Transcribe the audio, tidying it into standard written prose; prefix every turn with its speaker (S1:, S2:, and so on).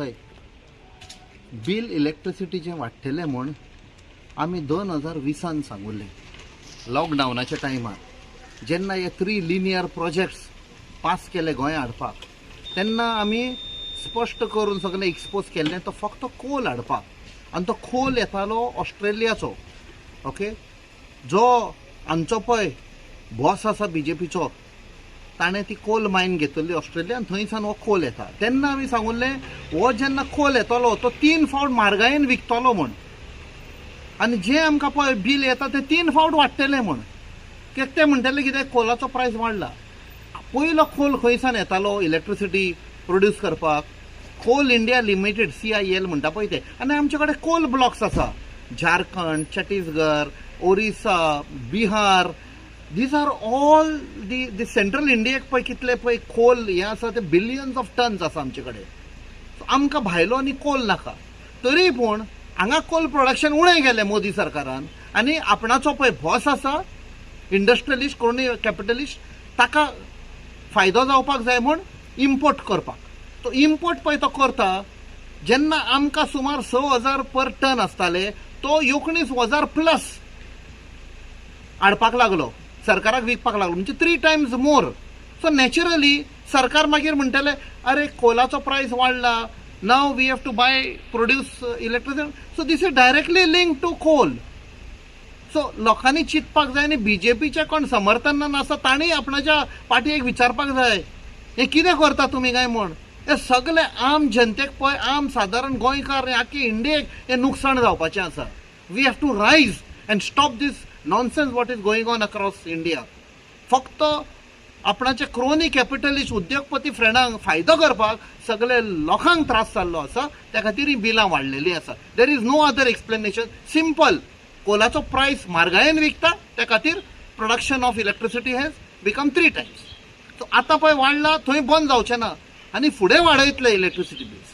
S1: पळय, बील इलेक्ट्रिसिटीचें वाडटलें म्हूण आमी 2020न सांगुल्लें. लॉकडावनाच्या टायमार जेन्ना हे थ्री लिनियर प्रोजेक्ट्स पास केले गोंया हाडपाक, तेन्ना आमी स्पश्ट करून सगळें एक्सपोज केल्लें, तो फक्त कोल हाडपाक आनी तो कोल येतालो ऑस्ट्रेलियाचो. ओके, जो आमचो पळय बॉस आसा बीजेपीचो, ताणें ती कोल मायन घेतली ऑस्ट्रेलियान, थंयसान हो कोल येता. तेन्ना आमी सांगुल्लें, हो जेन्ना कोल येतलो तो तीन फावट म्हारगायेन विकतलो म्हूण आनी जें आमकां पळय बील येता तें तीन फावट वाडटलें म्हूण. कित्याक ते म्हणटले कितें, कोलाचो प्रायस वाडला. पयलो कोल खंयसान येतालो इलेक्ट्रिसिटी प्रोड्यूस करपाक? कोल इंडिया लिमिटेड, सीआयएल म्हणटा पळय ते. आनी आमचे कडेन कोल ब्लॉक्स आसा, Jharkhand, Chhattisgarh, Orissa, Bihar. These are all the central इंडियाक पळय कितले पळय कोल हे आसा, ते बिलियन्स ऑफ टन्स आसा आमचे कडेन. आमकां भायलो आनी कोल नाका. तरी पूण हांगा कोल प्रोडक्शन उणें केलें मोदी सरकारान आनी आपणाचो पळय बॉस आसा, इंडस्ट्रियलिस्ट, क्रोनी कॅपिटलिस्ट, ताका फायदो जावपाक जाय म्हूण इम्पोर्ट करपाक. तो इम्पोर्ट पळय तो करता. जेन्ना आमकां सुमार 6000 पर टन आसताले, तो 19,000 प्लस हाडपाक लागलो, सरकाराक विकपाक लागलो, म्हणजे three times more. So naturally सरकार मागीर म्हणटले, अरे, कोलाचो प्रायस वाडला, now we have to buy, produce electricity. So this is directly link to coal. So लोकांनी चिंतपाक जाय आनी बीजेपीच्या कोण समर्थनान आसा तांणी आपणाच्या पार्टीक विचारपाक जाय, हें कितें करता तुमी काय म्हूण. हे सगळे आम जनतेक पळय, आम सादारण गोंयकार, आख्खे इंडियेक हें नुकसाण जावपाचें आसा. We have to rise and stop this nonsense what is going on across India. फक्त आपणाचे क्रोनी कॅपिटलिस्ट उद्योगपती फ्रेंडांक फायदो करपाक सगळे लोकांक त्रास जाल्लो आसा. त्या खातीर ही बिलां वाडलेली आसा. There is no other explanation. Simple, कोलाचो प्रायस म्हारगायेन विकता, त्या खातीर production of electricity has become three times. So आतां पळय वाडला, थंय बंद जावचें ना आनी फुडें वाडयतले इलेक्ट्रिसिटी बिल्स.